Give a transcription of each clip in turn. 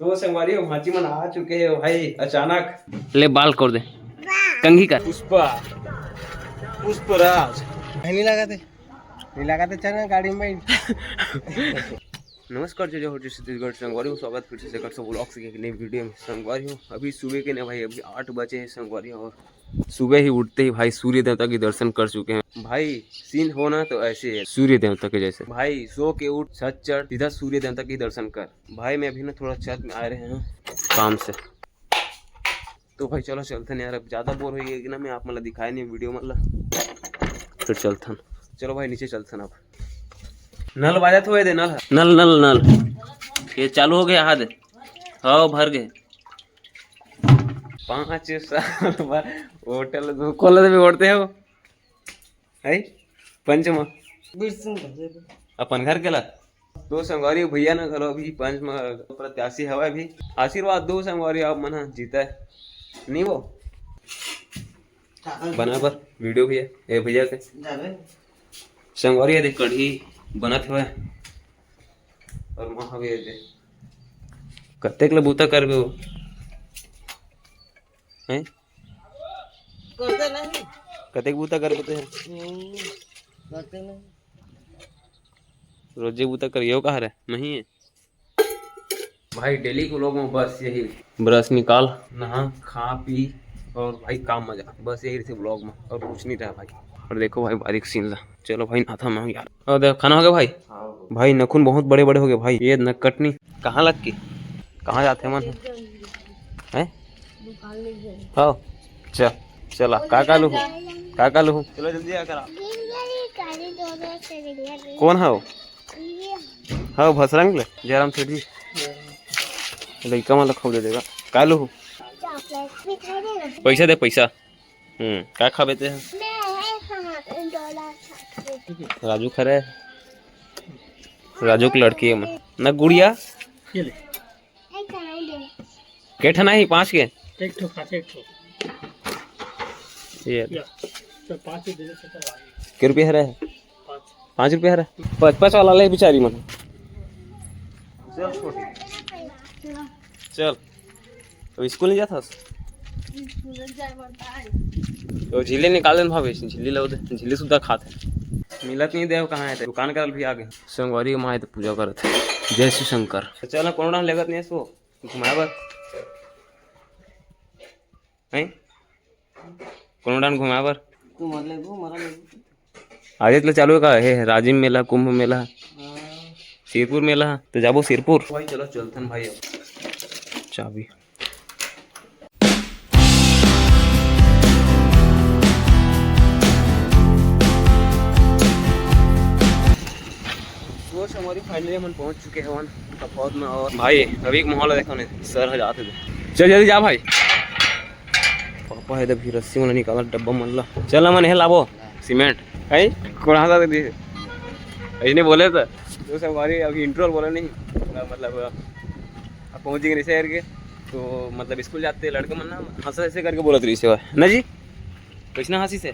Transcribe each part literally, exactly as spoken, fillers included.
तो संगवारी हो, भांची मन आ चुके हैं भाई अचानक। ले बाल कर दे, कंघी कर। पुष्पा, पुष्पराज। नहीं लगा थे, नहीं लगा थे, चल ना गाड़ी में बैठ। नमस्कार, जय जोहार, जय छत्तीसगढ़ संगवारी हो, स्वागत फिर से शेखर सब vlogs के एक नई वीडियो में। संगवारी हो, अभी सुबह के ना भाई, अभी आठ बजे हैं संगवारी हो, और सुबह ही उठते ही भाई सूर्य देवता के दर्शन कर चुके हैं। भाई सीन हो ना तो ऐसे है, सूर्य देवता के जैसे। भाई सो के उठ, छत चढ़, सीधा सूर्य देवता के दर्शन कर। भाई मैं अभी ना थोड़ा छत में आ रहे हैं काम से, तो भाई चलो चलथन यार, अब ज्यादा बोर हो गया कि ना, मैं आप मन ला दिखाए नहीं वीडियो मन ला, फिर चलथन। चलो भाई नीचे चलथन अब। नल बाजत होए दे, नल, नल, नल, नल। ये चालू हो गया, हाथ। हाँ, भर गए। पाँच साल बाद होटल खोल दे, होटते हो, है पंच म। अपन घर के ला। तो संगवारी भैया ना घलो अभी पंच म प्रत्याशी हवा, अभी आशीर्वाद दो संगवारी, आप मन ह जीता है नहीं वो। बना बर वीडियो भैया, ए भैया के। संगवारी ये देख कढ़ी बनत हवय। और माँ हवे दे। कतेक ले बूता करबे वो? हैं? करते नहीं। कतेक बूता करबे ते? हम्म, करते नहीं। रोजे बूता करियो कहा रे? नहीं है। भाई डेली के vlog में बस यही, ब्रश निकाल, नहा, खा, पी और भाई काम मजा, बस यही रहते vlog में और कुछ नहीं रहा भाई। और देखो भाई बारीक सीन ला। चलो भाई नहाथन यार। और देख खाना हो गया भाई। हाँ। भाई नखुन बहुत बड़े बड़े हो गए भाई, ये नक कटनी। कहाँ लग के कहाँ जाते मन है? हाँ चल चला। का का लूहू? का का लूहू? चलो जल्दी आ करा। कौन है वो? हाँ भसरंग ले जयराम सेठ जी। लइका मन ला खूब दे देगा। का लूहू? पैसा दे पैसा। हम्म, का खाबे ते? राजू खरे। राजू के लड़की है मन। ना गुड़िया। के ठन आही? पाँच के? एक ठो, पाँच, एक ठो। ये। या, तो पाँच के दे दे सकता है। के रुपया हरे? पाँच। पाँच रुपया हरे? पच-, पच वाला ले बिचारी मन। चल। अब स्कूल नहीं जात हस? तो झिल्ली निकाल देन भाभी, झिल्ली लो दे, झिल्ली सुद्धा खात है। मिलत नहीं देव कहाँ है, दुकान करल भी आगे। संगवारी माँ तो पूजा करत है। जय शिव शंकर। तो चल ना, कोनो डाहर लेगत नहीं है सो। घुमाए बर। हैं? कोनो डाहर घुमाए बर? तू मत ले, तू मरा ले। आज तो चालू है का? हे, राजिम मेला, कुंभ मेला, हाँ। सिरपुर मेला, तो जाबो सिरपुर। भाई चलो चलथन भाई अब। चाबी। तो संगवारी finally हमन पहुंच चुके हवन तपोत में। और भाई अभी एक माहौल देखो ने, सर ह जात हे। चल जल्दी जा भाई। पापा हे तो भी रस्सी मन निकाला डब्बा मन ला। चल ना मन हे लाबो सीमेंट। कहीं कोड़ा सा दे। इसने बोले तो। तो संगवारी अभी इंटरवल बोला नहीं। मतलब अब पहुंच गए रिसे करके। तो मतलब स्कूल जाते लड़के मन ना हंसा ऐसे करके बोलत रहिसे ना जी। कैसना हंसी से?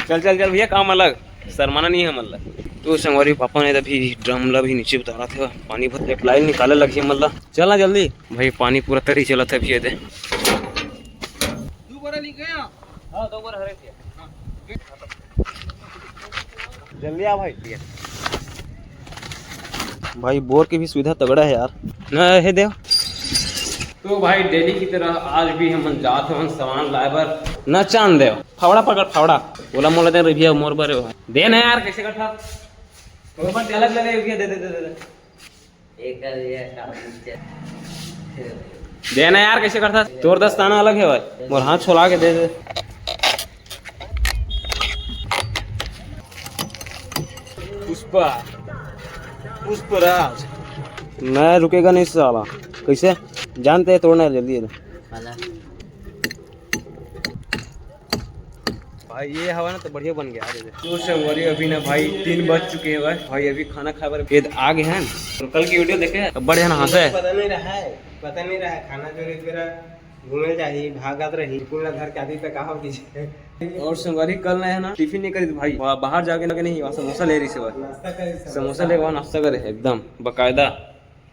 चल चल चल भैया, काम अलग, शर्माना नहीं है मतलब। तो संगवारी पापा ने अभी ड्रम ला भी नीचे उतारा था, पानी भर एक लाइन निकाले लगी मतलब। चल ना जल्दी भाई, पानी पूरा तरी चला था भैया दे। दो बोरा ले गया। हाँ, दो बोरा हरे भैया। जल्दी आ भाई। भाई बोर की भी सुविधा तगड़ा है यार। ना हे देव। तो भाई डेली की तरह आज भी हमन जात हवन सामान लाए बर। ना चांद देव, फावड़ा पकड़, फावड़ा। ओला मोला दे रे भैया, मोर बर हो। दे ना यार, कैसे करथा? तोर बर अलग ले ले भैया, दे दे दे दे। एक कर दिया काम नीचे। दे ना यार, कैसे करथा? तोर दस्ताना अलग है भाई, मोर हाथ छोला के दे दे। पुष्पा, पुष्पराज। मैं रुकेगा नहीं साला। कैसे? जानते हैं तोड़ना है, जल्दी है। भाई ये हवा ना तो बढ़िया बन गया। तो संगवारी अभी ना भाई तीन बज चुके हैं भाई, अभी खाना खाए बर ये आ गए हैं। और कल की वीडियो देखे, अब बड़े हैं ना हंसे। पता नहीं रहा है, पता नहीं रहा है, खाना जो रे तेरा घूमे जाही, भागत रही, पूरा घर के आदमी पे कहा कीजिए। और संगवारी कल ना है ना टिफिन नहीं करी भाई, वहाँ बाहर जाके ना नहीं, वहाँ समोसा ले रही से भाई। नाश्ता करे, समोसा ले, वहाँ नाश्ता करे एकदम बाकायदा।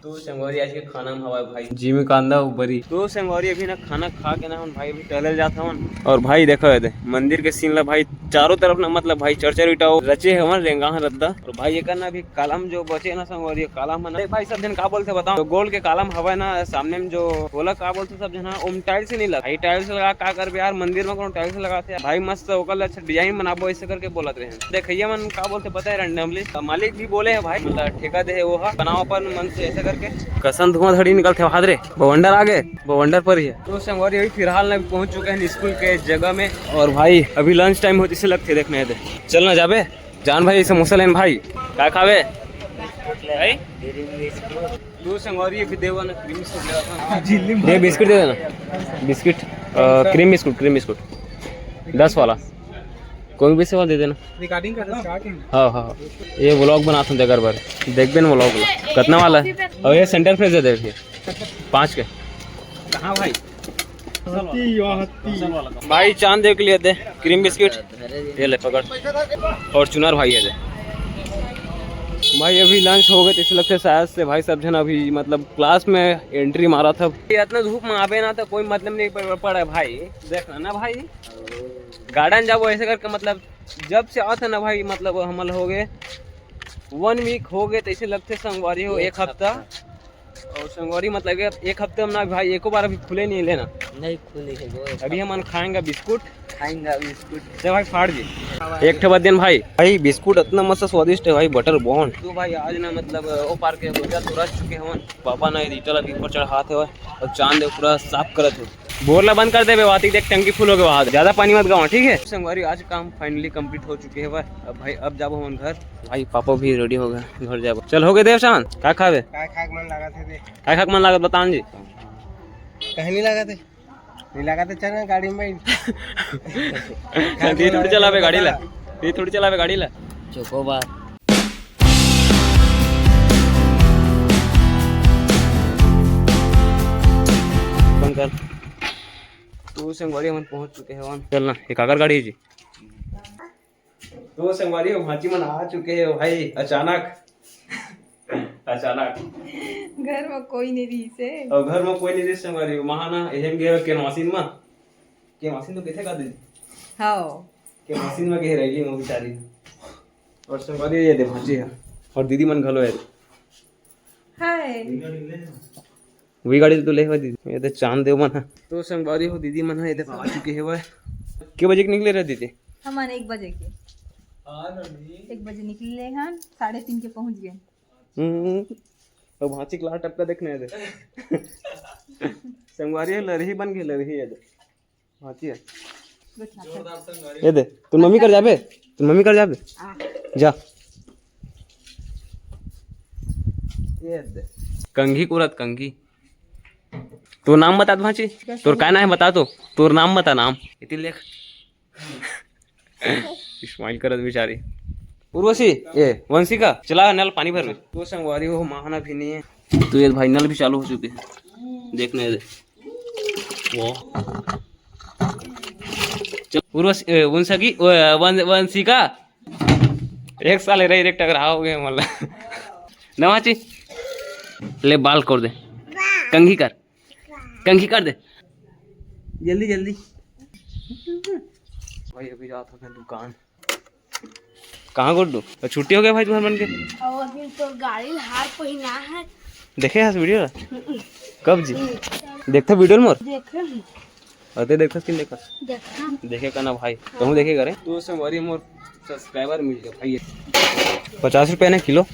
तो संगवारी, आज के खाना में हवा भाई जिमी कांदा अउ बरी। तो संगवारी, अभी ना खाना खा के ना हम भाई अभी टहले जात हवन। और भाई देखो ये दे मंदिर के सीन ला भाई, चारों तरफ ना मतलब भाई चरचर ईटा रचे हवन रेंगा रद्दा। और भाई एकर ना अभी कालम जो बचे ना संगवारी, कालम है ना। देख भाई सब जन का बोलते बताओ, तो गोल के कालम हवा ना सामने में जो बोला का बोलते सब जन, ओम टाइल्स नहीं लगा भाई। टाइल्स लगा का करबे यार, मंदिर में कोनो टाइल्स लगाते हैं भाई, मस्त ओकर ले अच्छा डिजाइन बनाबो ऐसे करके बोलत रहे। देखिए मन का बोलते पता है, रैंडमली मालिक भी बोले है भाई, मतलब ठेका दे है वो हा, बनाओ अपन मन से ऐसे करके। कसन धुआं धड़ी निकलते हाथ रे, बवंडर आ गए, बवंडर पर ही है। तो संगवारी अभी फिलहाल ना पहुंच चुके हैं स्कूल के जगह में। और भाई अभी लंच टाइम होते से लगते देखने दे, चल ना जाबे। जान भाई समोसा लेन भाई, का खावे? भाई? दो संगवारी अभी देवा ना क्रीम बिस्कुट लेवा था। दे बिस्किट दे देना, बिस्किट, अ, क्रीम बिस्कुट, क्रीम बिस्कुट दस वाला, कोई भी से वाला दे देना। रिकॉर्डिंग कर रहा हूँ। हाँ हाँ हाँ। ये व्लॉग बनात हूँ, देकर बार देखबे ना व्लॉग ला। कितना वाला है? और ये सेंटर फ्रेश दे दे भैया, पाँच के। कहाँ भाई? भाई चांद देव के लिए दे क्रीम बिस्किट, ये ले पकड़, और चुनार भाई ये दे। भाई अभी लंच हो गए, तो इसे लगते शायद से भाई सब जन अभी मतलब क्लास में एंट्री मारा था। ये इतना धूप में आवे ना तो कोई मतलब नहीं प-, पड़े भाई। देखना ना भाई, गार्डन जाबो ऐसे करके, मतलब जब से आते ना भाई, मतलब हमल हो गए वन वीक हो गए, तो ऐसे लगते संगवारी हो एक एक हफ्ता। हफ्ता। और संगवारी मतलब कि एक हफ्ते में ना भाई एको बार अभी खुले नहीं लेना। नहीं खुले है वो। अभी हमन खाएंगे बिस्कुट। खाएंगे बिस्कुट। ले भाई फाड़ दे। एक ठे बद देन भाई। भाई बिस्कुट इतना मस्त स्वादिष्ट है भाई, बटर बॉन्ड। तो भाई आज ना मतलब ओ पार के बोझा तो रच चुके हवन। पापा ना ईटा ला ऊपर चढ़ाते हुए और चांद पूरा साफ करत हो। बोर ला बंद कर देबे, वाती देख टंकी फुल हो गए वहाँ, ज्यादा पानी मत गवा, ठीक है संगवारी। आज काम फाइनली कंप्लीट हो चुके हैं भाई। अब भाई अब जाबो हमन घर। भाई पापा भी रेडी हो गए, घर जाबो। चल हो गए देव चांद, का खाबे? का खाए के मन लागत है दे? का खाए के मन लागत बतान जी? कहीं नहीं लागत है। नहीं लागत है, चल ना गाड़ी में बैठ। ये थोड़ी चलावे गाड़ी ला, ये थोड़ी चलावे गाड़ी ला। चोकोबार। बंद कर। तो संगवारी हमन पहुंच चुके हैं वहाँ। चल ना, एक आकर गाड़ी जी। तो संगवारी हो, भांची मन आ चुके हैं भाई अचानक। अचानक। घर में कोई नहीं रही से। और घर में कोई नहीं रही संगवारी हो, महा ना एहम गए के मशीन में। के मशीन तो कैसे कर दीदी? हाँ। के मशीन में गए रहेगी वो बेचारी। और संगवारी ये दे भांची है। और दीदी मन घलो है। हाय। वही गाड़ी तो ले हुआ दीदी, ये तो चांद देव मन है। तो संगवारी हो दीदी मन है, ये तो आ चुके हैं भाई। के बजे के निकले रहे दीदी? हमन एक बजे के। एक बजे निकले हन, साढ़े तीन के पहुंच गए। हम्म, अब भांची के लार टपका देखने दे। संगवारी है, लरही बन गई, लरही है। भांची है। ये दे, तू मम्मी कर जाबे, तू मम्मी कर जाबे। आ। जा। ये दे। कंघी कुरत कंघी। तोर नाम बता भांची। तोर का नाम है बता तो। तोर नाम बता नाम। इतनी लेख। स्माइल करत बेचारी। उर्वशी, ए, वंशिका, चला नल पानी भर में। तो संगवारी हो, महाना भी नहीं है। तो ये भाई नल भी चालू हो चुके हैं। देखने दे। वो। चल, उर्वशी, ए, वंशकी, ओ, वन-, वंशिका। एक साल रही, एक टकरा हो गए मतलब। नवाची। ले बाल कर दे। कंघी कर। कंघी कर दे। जल्दी, जल्दी। भाई, अभी जात हन दुकान। कहाँ गुड्डू? तो छुट्टी हो गया भाई तुम्हारे मन के? और अभी तो गाड़ी हार पहिना है। देखे हस वीडियो ला? कब जी? देखते वीडियो मोर? देखे। अते देखस कि नहीं देखस? देखा। देखे का ना भाई, कहूँ देखे करे। तो संगवारी मोर सब्सक्राइबर मिल गया भाई। पचास रुपया ना kilo.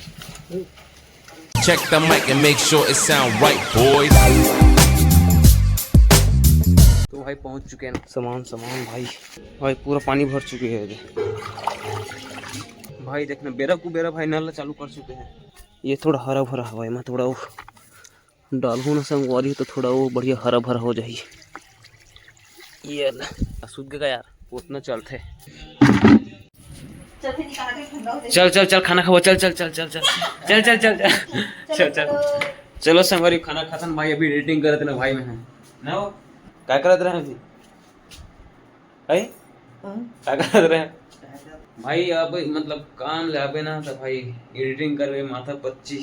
Check the mic and make sure it sound right, boys। तो भाई पहुंच चुके हैं ना। सामान, सामान भाई, भाई पूरा पानी भर चुके हैं इधर। भाई देखना, बेरा कुबेरा भाई नल चालू कर चुके हैं। ये थोड़ा हरा भरा हवा है, मैं थोड़ा वो डालहूँ ना संगवारी, तो थोड़ा वो बढ़िया हरा भरा हो जाही। ये ले, आ, सूत गया यार, उतना चलथे। चल, चल, चल, खाना खाओ, चल, चल, चल। चल, चल, चल, चल। चल, चल। चलो संगवारी, खाना खातन भाई, अभी एडिटिंग करत ना भाई, मैं ना हो, क्या करत रहे जी? है? हाँ। का करत रहे? भाई, अब मतलब काम ले आबे ना, तो भाई एडिटिंग करबे, माथा पच्ची।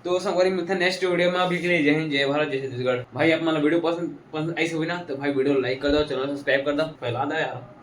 तो संगवारी, मिलते हैं नेक्स्ट वीडियो में। अभी के लिए जय हिंद, जय भारत, जय छत्तीसगढ़। भाई, आप मन ला वीडियो पसंद पसंद आइस होही ना, तो भाई, वीडियो लाइक कर दो, चैनल सब्सक्राइब कर दो, फैला दो यार।